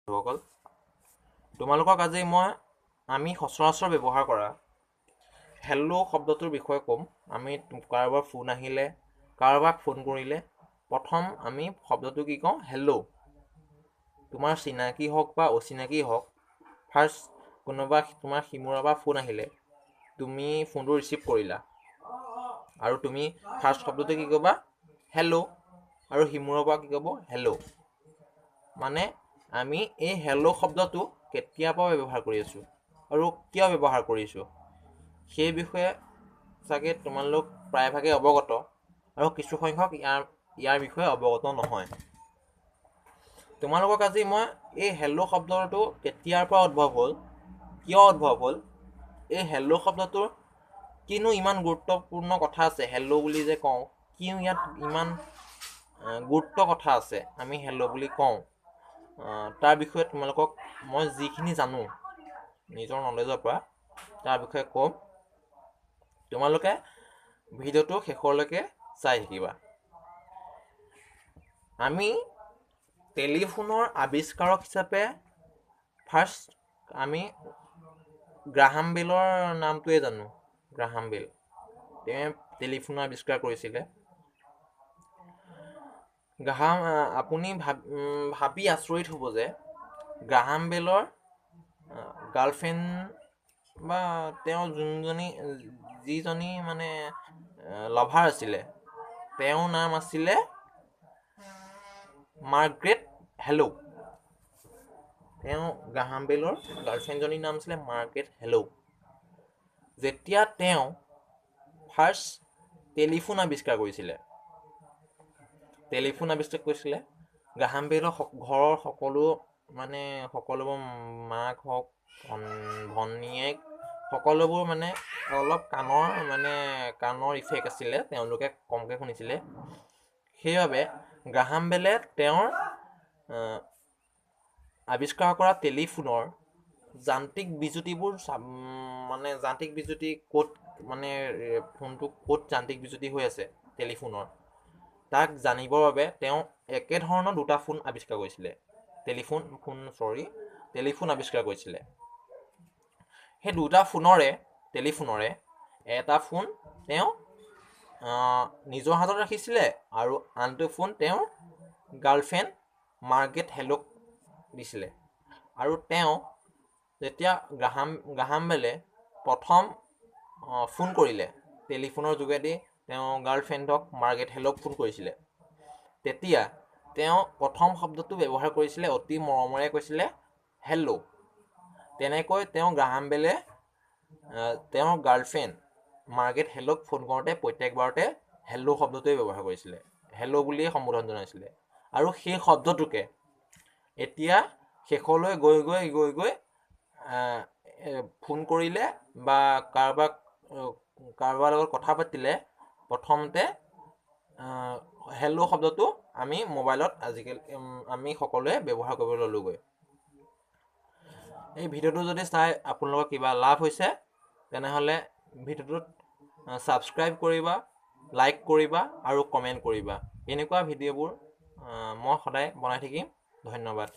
বন্ধুসকল, তোমালোকক আজি মই আমি সচৰাচৰ ব্যৱহাৰ কৰা হেল্ল' শব্দটোৰ বিষয়ে ক'ম। আমি কাৰোবাৰ ফোন আহিলে, কাৰোবাক ফোন কৰিলে প্ৰথম আমি শব্দটো কি কওঁ? হেল্ল'। তোমাৰ চিনাকি হওক বা অচিনাকি হওক, ফাৰ্ষ্ট কোনোবা তোমাৰ সিমূৰৰ পৰা ফোন আহিলে তুমি ফোনটো ৰিচিভ কৰিলা আৰু তুমি ফাৰ্ষ্ট শব্দটো কি ক'বা? হেল্ল'। আৰু সিমূৰৰ পৰা কি ক'ব? হেল্ল'। মানে আমি এই হেল্ল' শব্দটো কেতিয়াৰ পৰা ব্যৱহাৰ কৰি আছোঁ আৰু কিয় ব্যৱহাৰ কৰিছোঁ, সেই বিষয়ে চাগে তোমালোক প্ৰায়ভাগে অৱগত আৰু কিছুসংখ্যক ইয়াৰ ইয়াৰ বিষয়ে অৱগত নহয়। তোমালোকক আজি মই এই হেল্ল' শব্দটো কেতিয়াৰ পৰা উদ্ভৱ হ'ল, কিয় উদ্ভৱ হ'ল, এই হেল্ল' শব্দটোৰ কিনো ইমান গুৰুত্বপূৰ্ণ কথা আছে, হেল্ল' বুলি যে কওঁ কিনো ইয়াত ইমান গুৰুত্ব কথা আছে আমি হেল্ল' বুলি কওঁ, তাৰ বিষয়ে তোমালোকক মই যিখিনি জানো নিজৰ নলেজৰ পৰা তাৰ বিষয়ে ক'ম। তোমালোকে ভিডিঅ'টো শেষলৈকে চাই থাকিবা। আমি টেলিফোনৰ আৱিষ্কাৰক হিচাপে ফাৰ্ষ্ট আমি গ্ৰাহাম বেলৰ নামটোৱে জানো। গ্ৰাহাম বেল, তেওঁ টেলিফোনৰ আৱিষ্কাৰ কৰিছিলে। গ্ৰাহাম, আপুনি ভাবি আচৰিত হ'ব যে গ্ৰাহাম বেলৰ গাৰ্লফ্ৰেণ্ড বা তেওঁ যোনজনী যিজনী মানে লাভাৰ আছিলে, তেওঁৰ নাম আছিলে মাৰ্গ্ৰেট হেল্ল'। তেওঁ গ্ৰাহাম বেলৰ গাৰ্লফ্ৰেণ্ডজনীৰ নাম আছিলে মাৰ্গ্ৰেট হেল্ল'। যেতিয়া তেওঁ ফাৰ্ষ্ট টেলিফোন আৱিষ্কাৰ কৰিছিলে, টেলিফোন আৱিষ্কাৰ কৰিছিলে, গ্ৰাহাম বেলৰ ঘৰৰ সকলো মানে সকলোবোৰ মাক হওক, ভনীয়েক সকলোবোৰ মানে অলপ কাণৰ মানে কাণৰ ইফেক্ট আছিলে, তেওঁলোকে কমকৈ শুনিছিলে। সেইবাবে গ্ৰাহাম বেলে তেওঁৰ আৱিষ্কাৰ কৰা টেলিফোনৰ যান্ত্ৰিক বিজুতিবোৰ, মানে যান্ত্ৰিক বিজুতি ক'ত, মানে ফোনটো ক'ত যান্ত্ৰিক বিজুতি হৈ আছে টেলিফোনৰ, তাক জানিবৰ বাবে তেওঁ একেধৰণৰ দুটা ফোন আৱিষ্কাৰ কৰিছিলে। টেলিফোন ফোন চৰি টেলিফোন আৱিষ্কাৰ কৰিছিলে। সেই দুটা ফোনৰে টেলিফোনৰে এটা ফোন তেওঁ নিজৰ হাতত ৰাখিছিলে আৰু আনটো ফোন তেওঁৰ গাৰ্লফ্ৰেণ্ড মাৰ্গেট হেল'ক দিছিলে। আৰু তেওঁ যেতিয়া গ্ৰাহাম বেলে প্ৰথম ফোন কৰিলে টেলিফোনৰ যোগেদি তেওঁ গাৰ্লফ্ৰেণ্ডক মাৰ্গেট হেল'ক ফোন কৰিছিলে, তেতিয়া তেওঁ প্ৰথম শব্দটো ব্যৱহাৰ কৰিছিলে, অতি মৰমেৰে কৈছিলে হেল্ল'। তেনেকৈ তেওঁ গ্ৰাহাম বেলে তেওঁৰ গাৰ্লফ্ৰেণ্ড মাৰ্গেট হেল'ক ফোন কৰোঁতে প্ৰত্যেকবাৰতে হেল্ল' শব্দটোৱে ব্যৱহাৰ কৰিছিলে, হেল্ল' বুলিয়ে সম্বোধন জনাইছিলে। আৰু সেই শব্দটোকে এতিয়া শেষলৈ গৈ গৈ গৈ গৈ ফোন কৰিলে বা কাৰোবাক কাৰোবাৰ লগত কথা পাতিলে প্ৰথমতে হেল্ল' শব্দটো আমি মোবাইলত আজিকালি আমি সকলোৱে ব্যৱহাৰ কৰিবলৈ ল'লোগৈ। এই ভিডিঅ'টো যদি চাই আপোনালোকৰ কিবা লাভ হৈছে, তেনেহ'লে ভিডিঅ'টোত ছাবস্ক্ৰাইব কৰিবা, লাইক কৰিবা আৰু কমেণ্ট কৰিবা। এনেকুৱা ভিডিঅ'বোৰ মই সদায় বনাই থাকিম। ধন্যবাদ।